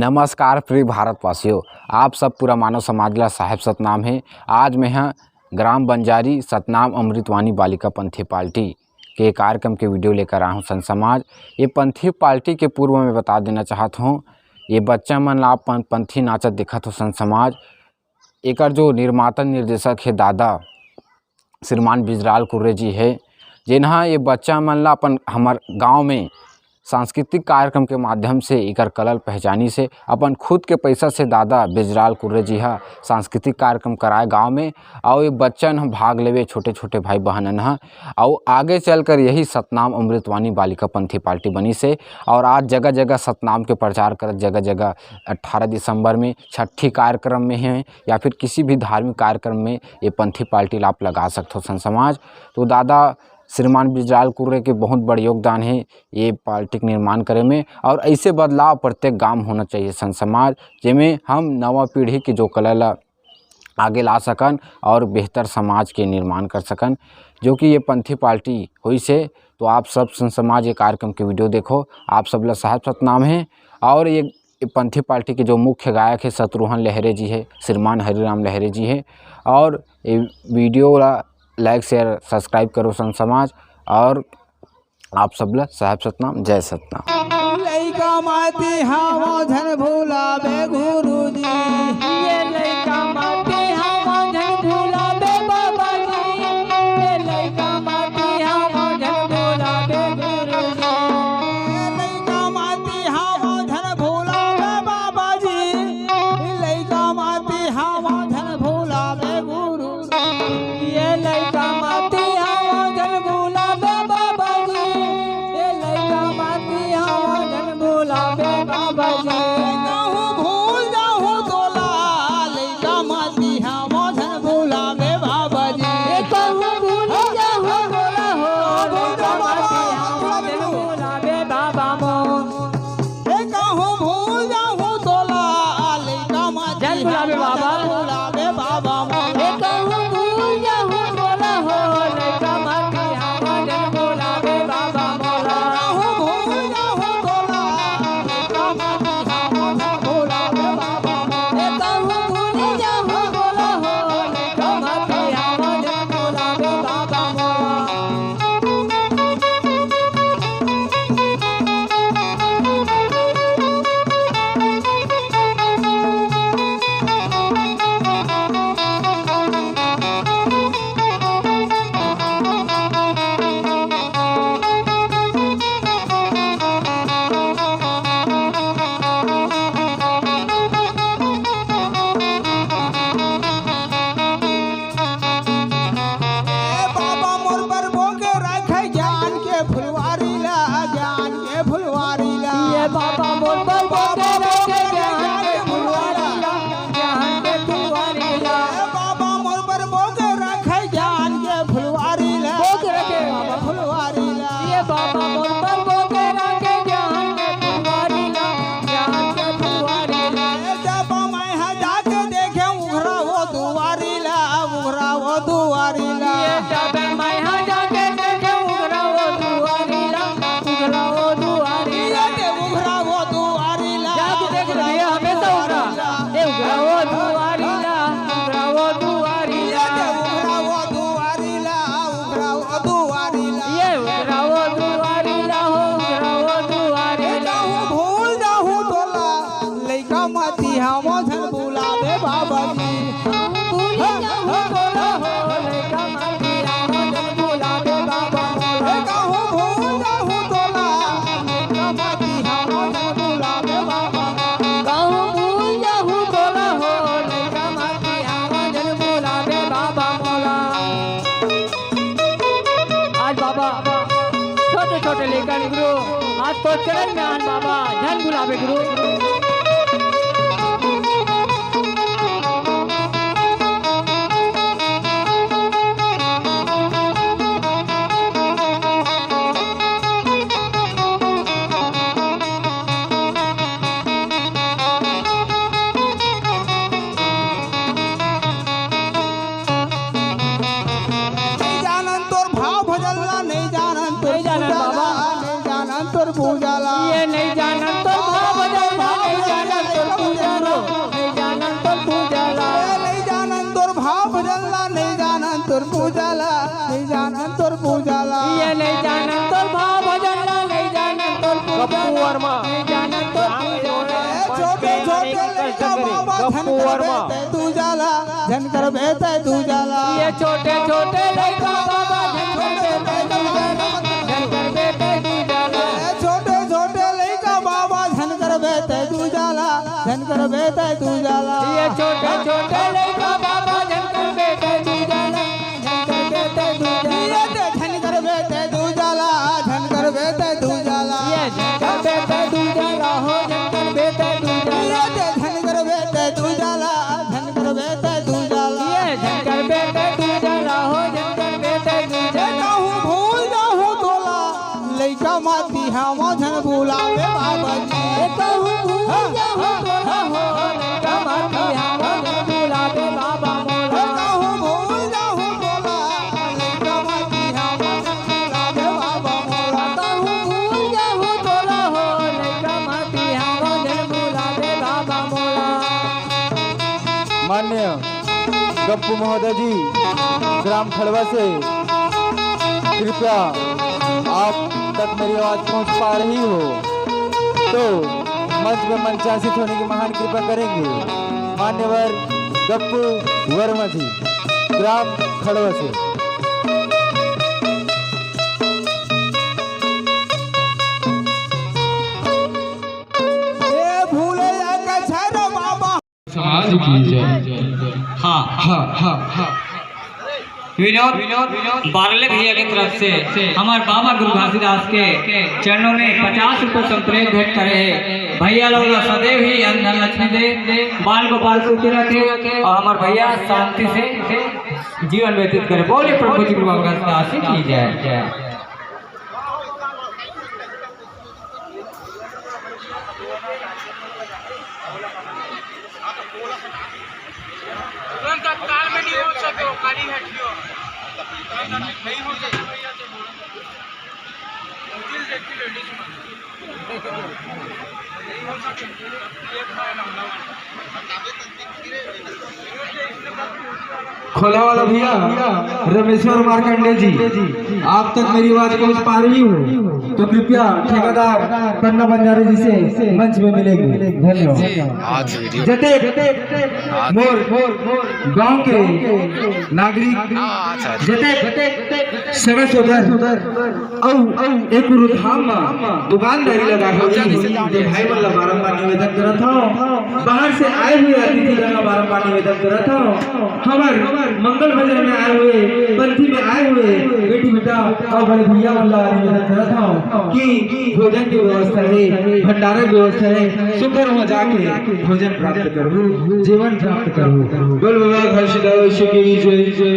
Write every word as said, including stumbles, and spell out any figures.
नमस्कार प्रिय भारतवासियों, आप सब पूरा मानव समाज ला साहेब सतनाम हे। आज मैं हा ग्राम बंजारी सतनाम अमृतवाणी बालिका पंथी पार्टी के कार्यक्रम के वीडियो लेकर आया हूँ संत समाज। ये पंथी पार्टी के पूर्व में बता देना चाहत हूँ, ये बच्चा मन ला आप पं-, पंथी नाचत देखत हो संत समाज, एकर जो निर्माता निर्देशक हे दादा श्रीमान बिजराल कुर्रे जी हे, जेन हा ये बच्चा मन ला अपन हमर गांव में सांस्कृतिक कार्यक्रम के माध्यम से एकर कला ल पहचानिस हे। अपन खुद के पैसा से दादा बिजराल कुर्रे जी हा सांस्कृतिक कार्यक्रम कराए गांव में, अउ ये बच्चन ह भाग लेवे, छोटे-छोटे भाई बहनन ह, अउ आगे चलकर यही सतनाम अमृतवाणी बालिका पंथी पार्टी बनिस हे। और आज जगह-जगह सतनाम के प्रचार करत, जगह-जगह अट्ठारह दिसंबर में छठी कार्यक्रम में हे या फिर किसी भी धार्मिक कार्यक्रम में ये पंथी पार्टी ला आप लगा सकथो संत समाज। तो दादा श्रीमान बिजराल कुर्रे के बहुत बड़ योगदान हे ये पार्टी के निर्माण करे में, और ऐसे बदलाव प्रत्येक गांव में होना चाहिए संत समाज, जेमे हम नवा पीढ़ी के जो कला ला आगे ला सकन और बेहतर समाज के निर्माण कर सकन, जो कि ये पंथी पार्टी होइस हे। तो आप सब संत समाज ये कार्यक्रम के वीडियो देखो, आप सब ला साहेब सतनाम हे। और ये, ये पंथी पार्टी के जो मुख्य गायक हे शत्रुघ्न लहरे जी हे, श्रीमान हरिराम लहरे जी हे। और ये वीडियो ला like, share, subscribe करो संत समाज, और आप सब ला साहेब सतनाम, जय सतनाम। लइका माटी हावो झन भुलाबे गुरुजी। ये लइका माटी हावो झन भुलाबे बाबा जी। ये लइका माटी हावो झन भुलाबे गुरुजी। ये लइका माटी हावो झन भुलाबे बाबा जी। ये लइका माटी हावो झन भुलाबे गुरु। ये लइका माटी हावो झन भुलाबे बाबा जी। ये लइका माटी हावो झन भुलाबे बाबा जी। कहूँ भूल जाहूँ तोला, लइका माटी हावो झन भुलाबे बाबा जी। ये कहूँ भूल जाहूँ तोला हो, लइका माटी हावो झन भुलाबे बाबा मोर। ए कहूँ भूल जाहूँ तोला, लइका माटी झन भुलाबे बाबा। झन भुलाबे बाबा मोर। ए कहूँ भूल जाहूँ तोला हो, लइका माटी हावो झन भुलाबे बाबा मोर। कहूँ भूल जाहूँ तोला, लइका माटी हावो झन भुलाबे बाबा मोर। ए कहूँ भूल जाहूँ तोला हो, लइका माटी हावो झन भुलाबे बाबा मोर। ए बाबा मोर बर बोके रखे ज्ञान के फुलवारी ला, ज्ञान के फुलवारी ला। ये बाबा मोर बर बोके रखे ज्ञान के फुलवारी ला, ज्ञान के फुलवारी ला। ए बाबा मोर बर बोके रखे ज्ञान के फुलवारी ला, बोके रखे बाबा। फुलवारी ला। ये बाबा मोर बर बोके रखे ज्ञान के फुलवारी ला, ज्ञान के फुलवारी ला। ए जब मैं हा जाके देखे उघरा वो दुआरी ला, उघरा वो दुआरी ला। ये जब मैं हा जाके देखे उघरा वो दुआरी ला, उघरा वो दुआरी ला। ये उघरा वो दुआरी ला। जाके देख ले, ये हमेशा उघरा। ये उघरा वो दुआरी ला, उघरा वो दुआरी ला। ये उघरा वो दुआरी ला, उघरा वो दुआरी ला। ये उघरा वो दुआरी ला हो, उघरा वो दुआरी ला। कहूँ भूल जाहूँ तोला, लइका माटी हावो झन भुलाबे बाबा जी। भूल जाहूँ तोला हो, लइका माटी हावो झन भुलाबे बाबा मोर। कहूँ भूल जाहूँ तोला, लइका माटी हावो झन भुलाबे बाबा मोर। कहूँ भूल जाहूँ तोला हो, लइका माटी हावो झन भुलाबे बाबा मोला। आज बाबा छोटे छोटे लइका गुरु, आज तो चरण में आन बाबा, झन भुलाबे गुरु। नहीं जानन तोर भाव भजन ला, नहीं जानन तोर नहीं जानन पूजा ला, बाबा। नहीं जानन तोर पूजा ला। ये नहीं जानन तोर भाव भजन ला, नहीं करबे तै दूजा ला, झन करबे तै दूजा ला। ये छोटे छोटे लइका बाबा, झन करबे तै दूजा ला, झन करबे तै दूजा ला। ये छोटे छोटे लइका बाबा, झन करबे तै दूजा ला, झन करबे तै दूजा ला। ये छोटे छोटे लइका बाबा, झन करबे तै दूजा ला, झन करबे तै दूजा ला। ये दे झन करबे तै दूजा ला, झन करबे तै दूजा ला। ये झन करबे तै दूजा ला हो, झन करबे तै दूजा ला। ये दे झन करबे तै दूजा ला, झन करबे तै दूजा ला। ये झन करबे तै दूजा ला हो, झन करबे तै दूजा ला। कहूँ भूल जाहूँ तोला, लइका माटी हवा झन भुलाबे बाबा जी। कहूँ भूल जाहूँ तोला हो, लइका माटी हवा झन भुलाबे बाबा मोला। कहूँ भूल जाहूँ तोला, लइका माटी हवा झन भुलाबे बाबा मोला। कहूँ भूल जाहूँ तोला हो, लइका माटी हवा झन भुलाबे बाबा मोला। मान्य गप्पू महोदय जी, ग्राम खड़वा से, कृपया आप तक मेरी आवाज पहुंच पा रही हो तो मंच में मंचासीन होने की महान कृपा करेंगे। मान्यवर गप्पू वर्मा जी, ग्राम खड़वा से। ए भूले या कछार बाबा। समाज की जय। हाँ, हाँ, हाँ, हाँ। विनोद, विनोद बारले भैया के तरफ से हमारे बाबा गुरु घासीदास के चरणों में पचास रुपए संप्रेम भेंट करे हैं। भैया लोग ला सदैव ही धन धन लक्ष्मी दे, बाल गोपाल सुखी रखे और हमारे भैया शांति से जीवन व्यतीत करे। बोले प्रभु जी गुरु बाबा घासीदास की जय। तुरंत तत्काल में नहीं हो सके, खाली हटियो। तुरंत नहीं हो सके भैया, तो बोलो। मुश्किल से एक लेडीज में। नहीं हो सके। एक बार ना। खोला वाला भैया रमेश्वर मार्कंडे जी, आप तक मेरी आवाज पहुंच पा रही हो तो कृपया ठेकेदार पन्ना बंजारे जी से मंच में मिलेंगे। धन्यवाद। आज वीडियो जते मोर गांव के नागरिक, हाँ, अच्छा, अच्छा। जते सगा सोदर अउ, अउ एक रुधाम म दुकानदारी लगा हो जी, भाई मन ला बारंबार निवेदन करत हव, बाहर से आए हुए अतिथि मन ला बारंबार निवेदन करत हव, हमर मंगल भजन में आए हुए, पंथी में आए हुए बेटी बेटा अउ बड़े भैया मन ला निवेदन करत हव कि भोजन के व्यवस्था हे, भंडारा के व्यवस्था हे, सुंदर वहाँ जाके भोजन प्राप्त करहू, जीवन प्राप्त करहू। बोल बाबा घासीदास की जय।